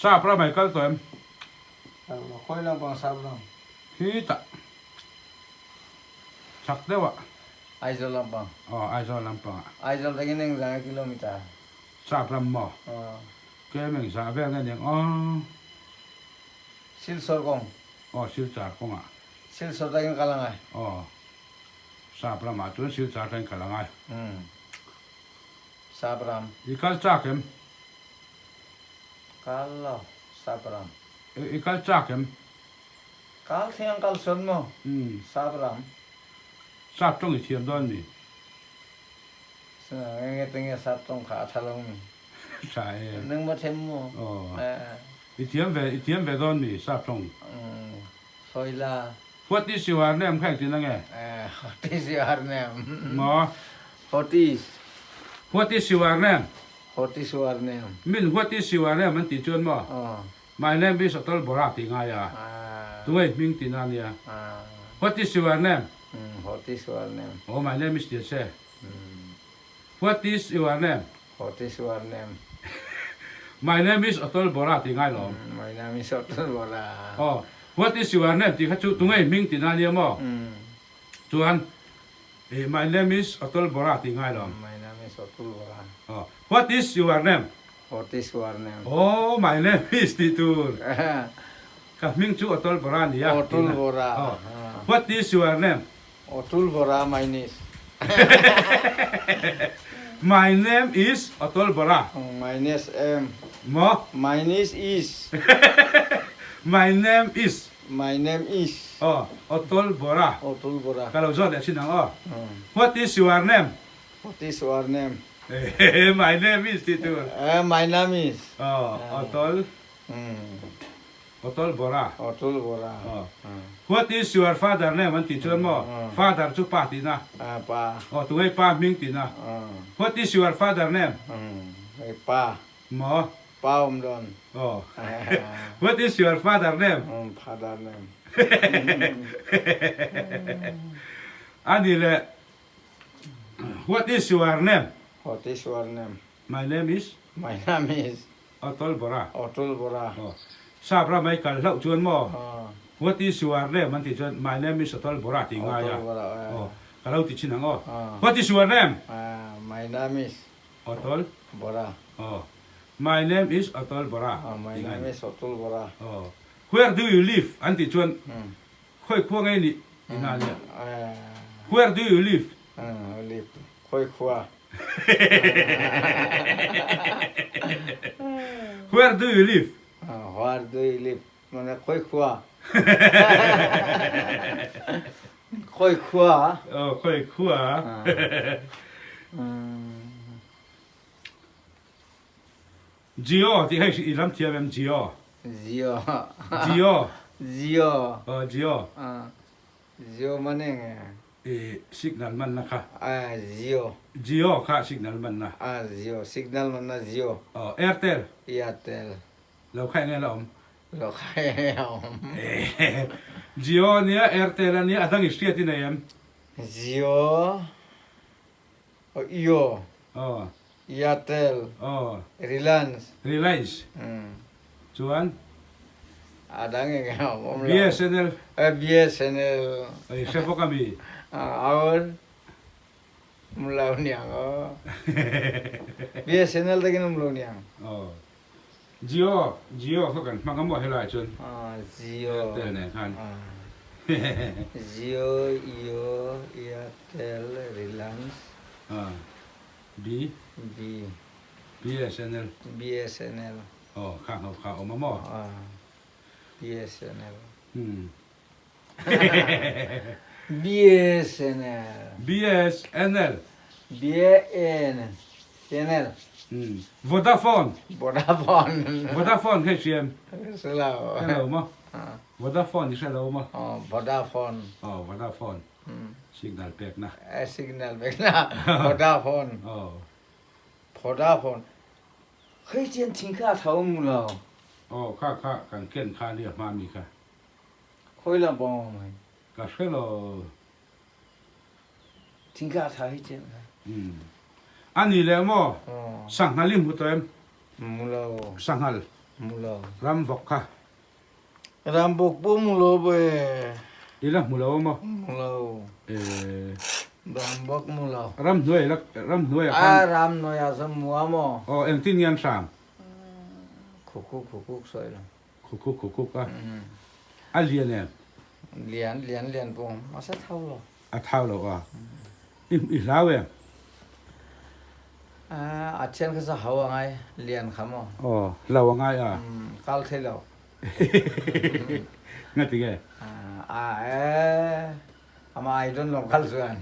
Sap ram ai kal tawh em? Kal lo. Khawi lampang sap ram? Khitah. Chak deuh ah. Aizawl lampang? Aw, Aizawl lampang ah. Aizawl tangin engzah nge kilometer? Sap ram maw? Aw. Kem engzah vel nge niang aw? Silchar kawng? Aw, Silchar kawng ah. Silchar tangin kal angai? Aw. Sap ramah chuan Silchar tangin kal angai. Umm. Sap ram. I kal chak em? Kal lo, sap ram. I kal chak em? Kal thiang kal sawn maw? Sap ram. Sap tawng i thiam dawn mi? Nge tinge sap tawng kha a tha lo mi? Tha e. Nang maw them maw? Aw. I thiam ve, i thiam ve dawn mi sap tawng? Sawi la. What is your name kha engtin ange? What is your name? Maw? What is? What is your name? What is your name? Min what is your name an tih chuan maw? My name is Atal Bora tih ngai a. Tunge hming tihna a nia. What is your name? What is your name? Oh, my name is tih che. What is your name? What is your name? My name is Atal Bora tih ngai lawm. My name is Atal Bora. Oh, what is your name tih kha chu tunge hming tihna a nia maw? Chuan My name is Atul Bora tih ngai lo. My name is Atul Bora. Aw, what is your name? What is your name? Oh, my name is tih tur. Ka hming chu Atul Bora a nia. Atul Bora. Aw, what is your name? Atul Bora my name. My name is Atul Bora. My name am. Maw? My name is. My name is. My name is. Aw, Atul Bora. Atul Bora. Ka lo zawt leh thin ang aw. What is your name? What is your name? My name is tih tur. My name is. Aw, Atul. Atul Bora. Atul Bora. Aw. What is your father name an tih chuan maw? Father chu pa tihna. Pa. Aw, tunge pa hming tihna. What is your father name? Pa. Maw? Pa awm dawn. Aw. What is your father name? Father name. Ani le What is your name? What is your name? My name is. My name is. Atul Bora. Atul Bora. Aw. Sap ram ai kal hlauh chuan maw? What is your name an tih chuan My name is Atul Bora tih ngai a. Atul Bora. Aw. Ka lo ti chin ang aw. What is your name? My name is. Atul. Bora. Aw. My name is Atul Bora. Aw, my name is Atul Bora. Aw. Where do you live? An tih chuan khawi khua ngei nih ti hna nia. Where do you live? Live. Khawi khua. Where do you live? Where do you live? Mane khawi khua. Khawi khua. Aw, khawi khua. Jio tih hei i lam thiam em Jio. Jio. Jio. Jio. Aw Jio. Jio mane nge. I signal man na kha. Jio. Jio kha signal man na. Jio signal man na Jio. Aw Airtel. Airtel. Lo kha enge la awm. Lo kha enge a awm. Jio ania Airtel ania a dang i hriat i nei em? Jio. Io. Aw. Airtel. Aw. Reliance. Reliance. Chuan. A dang enge a awm awm lo. BSNL. BSNL. I hre bawk ami? Awl. Awm lo niang aw. BSNL takin awm lo niang. Aw. Jio, Jio kha kan hmang a maw helai chuan. Jio. Airtel nen khan. Jio, Io, Airtel, Reliance. B. B. BSNL. BSNL. Aw, kha ho kha awm a maw? BSNL. BSNL. BSNL. BNSNL. Vodafone. Vodafone. Vodafone kha i hria em? Hre lo. Hre lo maw? Vodafone i hre lo maw? Aw, Vodafone. Aw, Vodafone. Signal pekna. Signal pekna. Vodafone. Aw. Vodafone. Khei chian thing kha a tho mu lo. Aw, kha kha kan ken kha nia hma mi kha. Khawi lam pawng awm hei? Ka hre lo. Thingkah tha hi chen kha. A ni leh maw? Sanghal i hmu tawh em? Hmu lo. Sanghal. Hmu lo. Ram vawk kha. Ram vawk pawh hmu lo ve. I la hmu lo a maw? Hmu lo. Eh. Ram vawk hmu lo. Ram hnuai la ram hnuai ah khan. A ram hnuai ah sawn hmu a maw? Aw engtin nge an hram? Khukuk khukuk sawi lo. Khukuk khukuk a. A lian em? Lian lian lian pawh mahse a thau lo. A thau lo a. I i hlau em? A thian kha chu hau a ngai, lian kha maw? Aw, hlau a ngai a. Kal thei lo. Nga ti nge? A e, ama ai dawn lo kal chuan.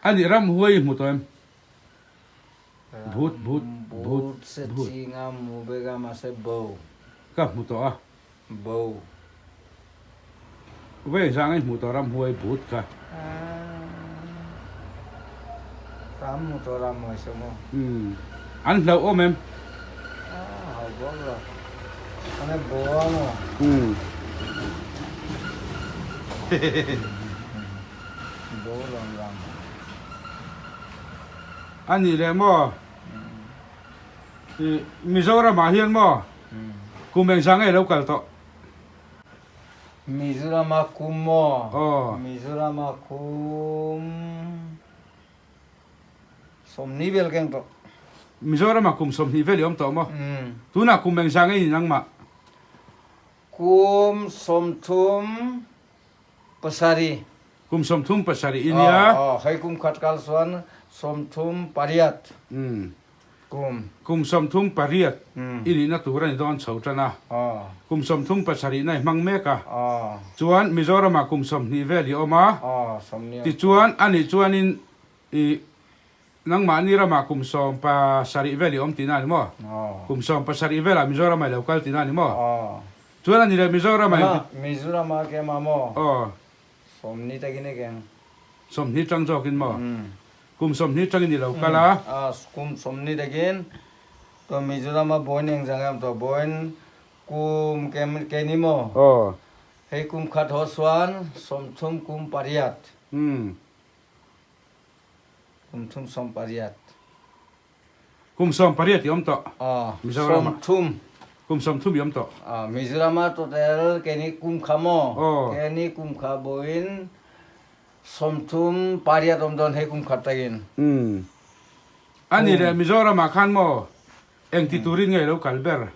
A nih ram huai i hmu tawh em? Bhut, bhut, bhut, bhut se chinga mu bega mahse bo. Ka hmu tawh a. Bo. Vei zang i hmu tawh ramhuai but kha. Ram hmu tawh ramhuai se maw? Umm. An hlauh awm em? Aa hau bawk lo. An e bo a maw? Umm. Bo lawm ram. A nih leh maw? I Mizoramah hian maw? Kum engzah nge lo kal tawh? Mizorama kum maw? Aw. Mizorama kum 20 vel keng tawh. Mizorama kum 20 vel i awm tawh maw? Tunah kum engzah nge i ni nangmah? Kum 37. Kum 37 i nia. Aw, hei kum khat kal chuan 38. Kum. Kum 38 i nihna tur a ni dawn chho tan a. Kum 37 na i hmang mek a. Chuan Mizoramah kum 20 vel i awm a. Tichuan a nih chuanin i nangmahni ramah kum 17 vel i awm tihna a ni maw? Kum 17 velah Mizoramah i lo kal tihna a ni maw? Chuan a ni leh Mizoramah i. Mizoramah kema maw? 20 takin e keng. 20 tang zawkin maw? Kum 20 tangin i lo kal a. Kum 20 takin to Mizoram a bawi eng zang em to bawiin kum kem ke ni maw? Hei kum khat haw chuan 30 kum 8. Kum thum 18. Kum 18 i awm tawh Mizoram ah. 30. Kum 30 i awm tawh. Mizoram ah total keini kum kha maw? Keini kum kha bawiin 38 awm dawn hei kum khat takin. Umm. A nih leh Mizoram ah khan maw engti turin nge i lo kal ber?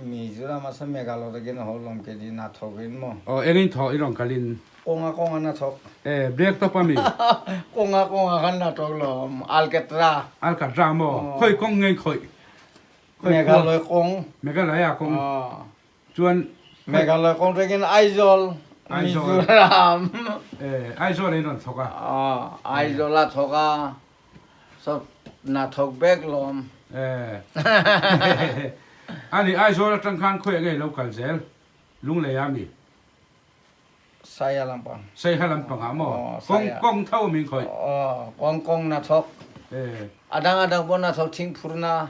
Mizoram a sa Meghalaya takin a haw lawm ke di na thawk in maw? Aw engin thawh i rawn kal in? Kawnga kawnga na thawk. E black top a mi? Kawnga kawnga khan na thawk lawm Alcatra. Alcatra maw? Khawi kawng nge khawih? Meghalaya kawng. Meghalaya kawng. Chuan Meghalaya kawng takin Aizawl. Aizawl. Mizoram. E Aizawl in rawn thawk a. Aizawl a thawk a. Sawt na thawk bek lawm. Eh. Ani Aizawl atang khan khawi nge lo kal zel? Lunglei ah mi? Saiha lampang. Saiha lampang ah maw? Kawng kawng tho min khawi? Aw, kawng kawng na thawk. Eh. A dang a dang pawh na thawk thing phur na.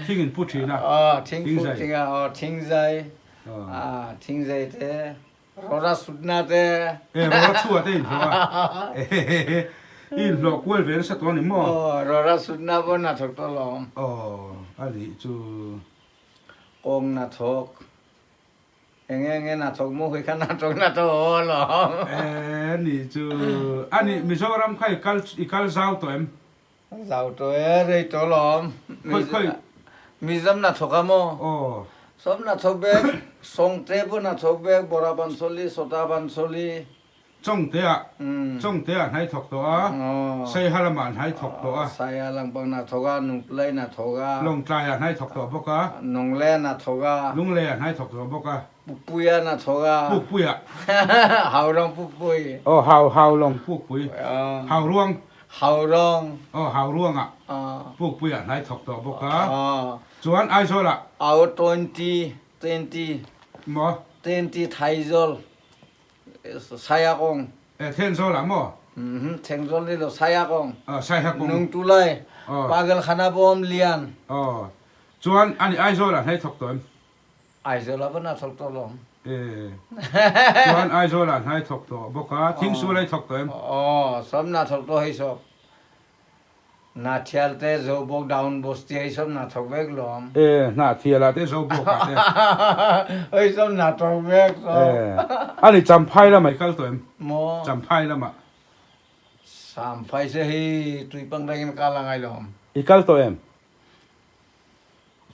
Thing in pu thin a. Aw, thing phur thing a, aw thing zai. Aw, thing zai te. Rora sutna te. E rora chhuah te inhlawh a. I inhlawh kual ve nasa tawh a ni maw? Aw, rora sutna pawh na thawk tawh lawm. Aw, a nih chu. Kawng na thawk. Enge enge na thawk maw khi kha na thawk na thawk aw lawm. E nih chu. A nih Mizoram kha i kal i kal zau tawh em? Zau tawh e, rei tawh lawm. Khawi khawi. Mizam na thawk a maw? Aw. Sawm na thawk bek, Sawngte pawh na thawk bek, Bora Bansoli, Sota Bansoli. Chawngte ah, Chawngte ah hnai thawk tawh a, Saiha lamah hnai thawk tawh a. Saiha lampang na thawk a, Nungplai na thawk a. Lawngtlai ah hnai thawk tawh bawk a. Nungle na thawk a. Lunglei ah hnai thawk tawh bawk a. Pukpuia na thawk a. Pukpuia. Haurong Pukpui. Aw, Hau, Haulawng Pukpui. Hauruang. Hauruang. Aw, Hauruangah Pukpuia hnai thawk tawh bawk a. Chuan Aizawlah. Aw, 20, 20. Maw? 20 Thaizawl. Saiakawng. E, Thenzawlah maw? Mhm, Thengzawl ni lo, Saiakawng. Aw, Saihakawng. Nungtulai. Aw. Pagalkhana bawm lian. Aw. Chuan ani Aizawlah hnai thawk tawh em? Aizawl a van a thawk tawh lawm. E. Chuan Aizawl ah hnai thawk tawh bawk a, thing sual ai thawk tawh em? Aw, sawm na thawk tawh hei sawp. Hnahthial te Zobawk down Bosti hei sawm hna thawk vek lawm. E, Hnahthial ah te Zobawk ah te. Hei sawm hna thawk vek sawm. E, ani Champhai lamah i kal tawh em? Maw? Champhai lamah. Champhai se hei tuipang rengin kal a ngai lawm. I kal tawh em?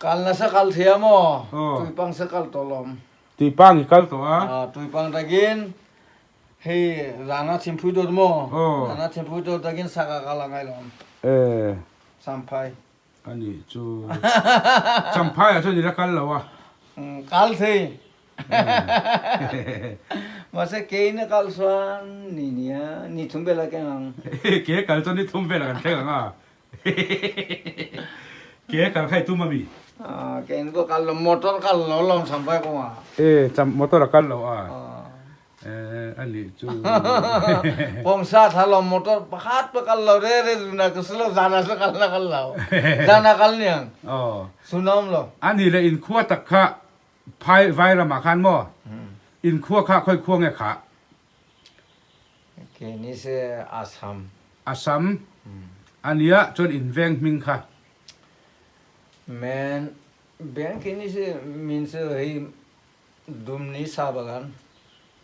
Kal nasa kal thei a maw? Tuipang se kal tawh lawm. Tuipang i kal tawh a? Tuipang takin Hei Rana Thimphui dawt maw? Rana Thimphui dawt takin saka kal a ngai lawm. Eh. Champhai. Ani chu Champhai ah chuan i la kal lo a. Kal thei. Mahse ke in a kal chuan ni nia ni thum vel a keng ang. Ke kal chuan ni thum vel a kan thleng ang a. Ke kal kha i tum ami? Ke in pawh kal lo, motor kal lo lawm Champhai kawngah. Eh, motor a kal lo a. Eh, a nih chu. Kawngsa tha lo motor pakhat pawh kal lo re re zuna ka si lo zana sa kal na kal lo. Zana kal niang. Oh. Suna awm lo. A nih leh inkhua tak kha phai vai ramah khan maw? Inkhua kha khawi khua nge khah? Ke ni se Assam. Assam a nia chuan in veng hming kha. Men veng ke ni se min se hei Dumni Sa Bagan.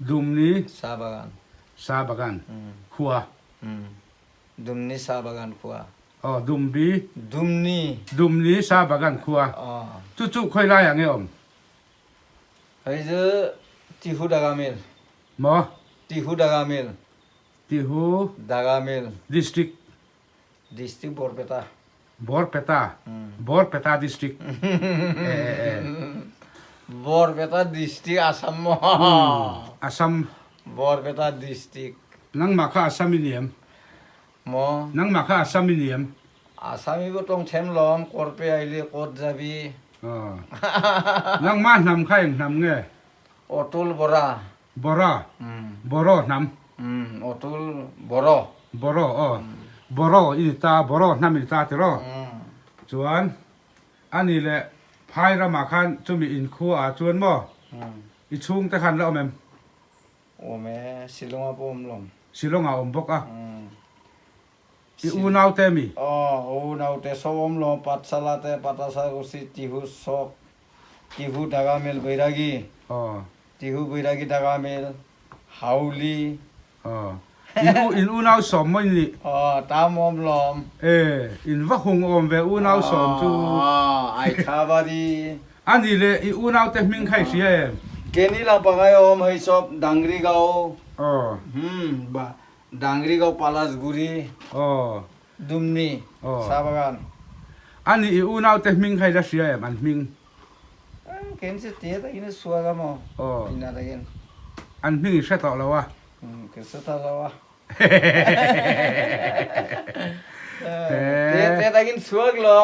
Dumni. Sa Bagan. Sa Bagan khua. Dumni Sa Bagan khua. Aw Dumbi. Dumni. Dumni Sa Bagan khua. Chu chu khawi lai ah nge awm? Hei cu Tihu Dagamil. Maw? Tihu Dagamil. Tihu. Dagamil. District. District Borpeta. Borpeta. Borpeta District. Borpeta District Assam maw? Assam. Borpeta District. Nangmah kha Assam i niam. Maw? Nangmah kha Assam i niam. Assam i tong them lawm Korpe ai le Kot Jabi. Nangmah hnam kha eng hnam nge? Otul Bora. Bora. Boro hnam. Otul Boro. Boro aw. Boro i ni ta, Boro hnam i ni ta tiraw? Chuan ani leh phai ramah khan chumi inkhua ah chuan maw i chhungte khan la awm em? Awm e, Shillong ah pawh awm lawm. Shillong ah awm bawk a. I unau te mi? Aw, unau te sawm awm lawm, Patsala te, Patasarusi, Tihu Sawk, Tihu Dagamel Bairagi, Aw. Tihu Bairagi Dagamel, Hauli. Aw. In u, in unau sawm maw in nih? Aw, tam awm lawm. E, in va hung awm ve unau sawm chu. Aw, Aithabari. A nih le, i unau te hming kha i hria em? Keni lang pangai awm hei sawp Dangrigao. Aw. Hmm, ba Dangrigao Palasguri. Aw. Dumni, Sabagan. A nih i unaute hming kha i la hria em an hming? Ken si te takin i sual a maw? Aw. Ina takin. An hming i hre tawh lo a? Ka hre tawh lo a. Te te takin chhuak lo.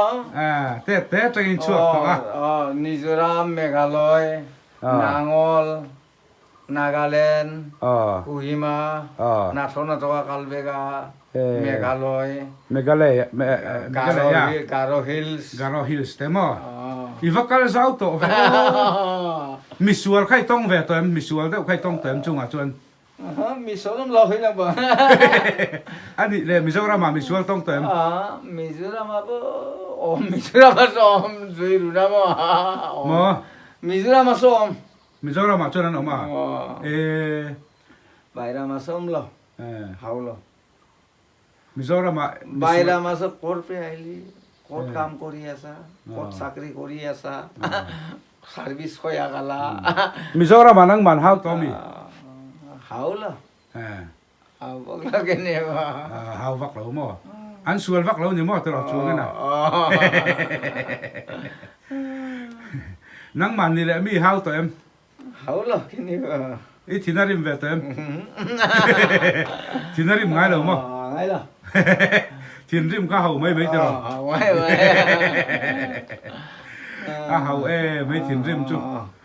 Te te takin chhuak tawh a. Aw, Mizoram, Meghalaya, Nangol, Nagaland, Kohima, Nathonatoka kal vek a, Meghalaya, Meghalaya, Garo Hills. Garo Hills te maw? I va kal zau tawh ve aw. Misual kha i tawng ve tawh em? Misual deuh kha i tawng tawh em chungah chuan? Misual awm lo hi lang ba. A nih le, Mizoramah misual tawng tawh em? Mizoramah pawh awm, Mizoramah saw awm zui runa maw? Maw? Mizoramah saw awm. Mizoramah chuan an awm a? E. Vairamah saw awm lo, hau lo. Mizoramah Vairamah saw kawr pe ai li, kawt kam kori asa, kawt chakri kori asa, service khoya kala. Mizoramah nangman hau tawh mi? Hau lo. Hau vak lo ke ni maw? Hau vak lo maw? An sual vak lo ni maw tiraw chuang ina? Nangmah ni leh mi hau tawh em? Hau lo ke ni maw? I thin a rim ve tawh em? Thin a rim ngai lo maw? Ngai lo. Thin rim kha hau mai mai tiraw? Hau mai mai. A hau e mai thin rim chu.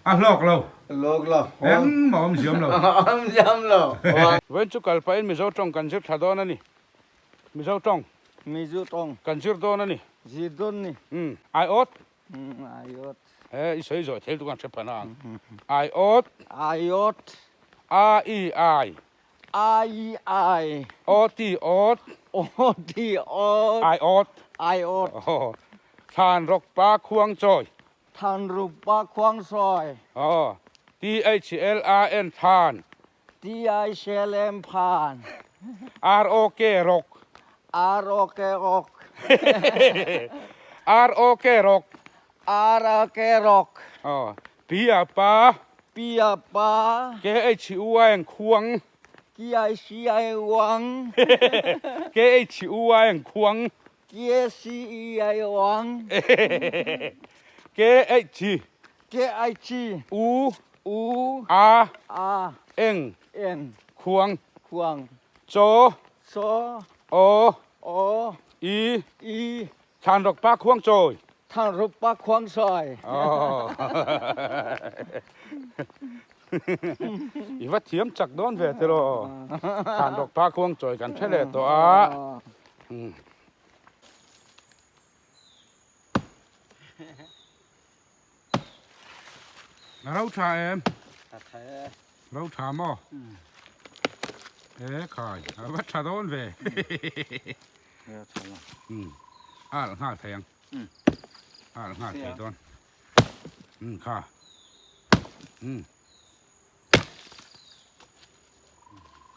A hlawk lo. Hlawk lo. Engmah awm ziam lo. Awm ziam lo. Vawiin chu kal pahin Mizo tawng kan zir thla dawn a ni. Mizo tawng. Mizo tawng. Kan zir dawn a ni. Zir dawn ni. Umm. Aiawt. Umm aiawt. He i sawi zawh thil chu kan hre phan ang. Aiawt. Aiawt. A i ai. I I. O T awt. O T awt. I awt. I awt. Thlan rawk pa khuang chawi. Thlan ruk pa khuang sawi. Aw. T H L A N thlan. T I H L M phan. R O K rawk. R O K rawk. R O K rawk. R O K rawk. Aw. P a pa. P a pa. K H U I N khuang. K H U I N uang. K H U I N khuang. K C E I uang. K H. K H. U. U. A. A. N. N. Khuang. Khuang. Chaw. Chaw. O. O. I. I. Thlan rawk pa khuang chawi. Thlan rawk pa khuang chawi. I va thiam chak dawn ve te rawh. Thlan rawk pa khuang chawi kan hre leh tawh a. Ro tha em? Ro tha maw? E khai, a va tha dawn ve. Al nghal thei ang. Al nghal thei dawn. Kha.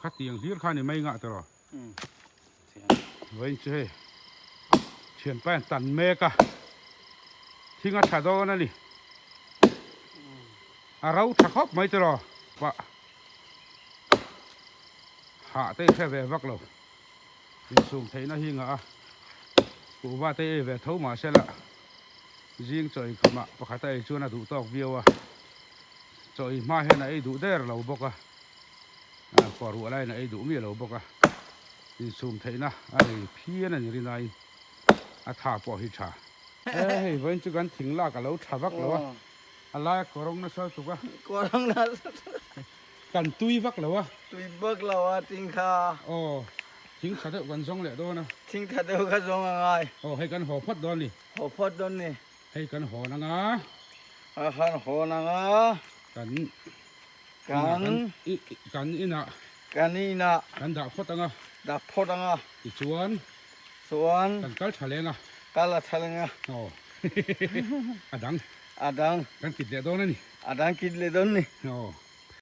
Khatiang hlir kha ni mai ngah tawh. Vawiin chu hei thianpa hian tan mek a, thing a tha dawn a ni. A ro tha khawp mai tawh pah hah te i hre ve vak lo. Insum theihna hi ngah a, kuhva te ei ve tho mahse la zing chaw inkham ah pakhat a ei chuan a duh tawk viau a, chaw ei hma hian a ei duh der lo bawk a. Kawr ruah laiin a ei duh miah lo bawk a, insum theihna a nei phian a ni rinaiin a tha pawh hi tha. He hei vawiin chu kan thing lak a lo tha vak lo a, a laia kawrawng nasa lutuk a. Kawrawng nasa lutuk. Kan tui vak lo a. Tui vak lo a thing kha. Aw, thing tha deuh kan zawng leh dawn a. Thing tha deuh kha zawng a ngai. Aw, hei kan haw phawt dawn ni. Haw phawt dawn ni. Hei kan hawn ang a. A kan hawn ang a. Kan Kan kan inah kan inah kan dah phawt ang a. Dah phawt ang a. Tichuan chuan kan kal tha leng a. Kal a tha leng a. Aw a dang a dang kan kit leh dawn a ni. A dang kit leh dawn ni. Aw.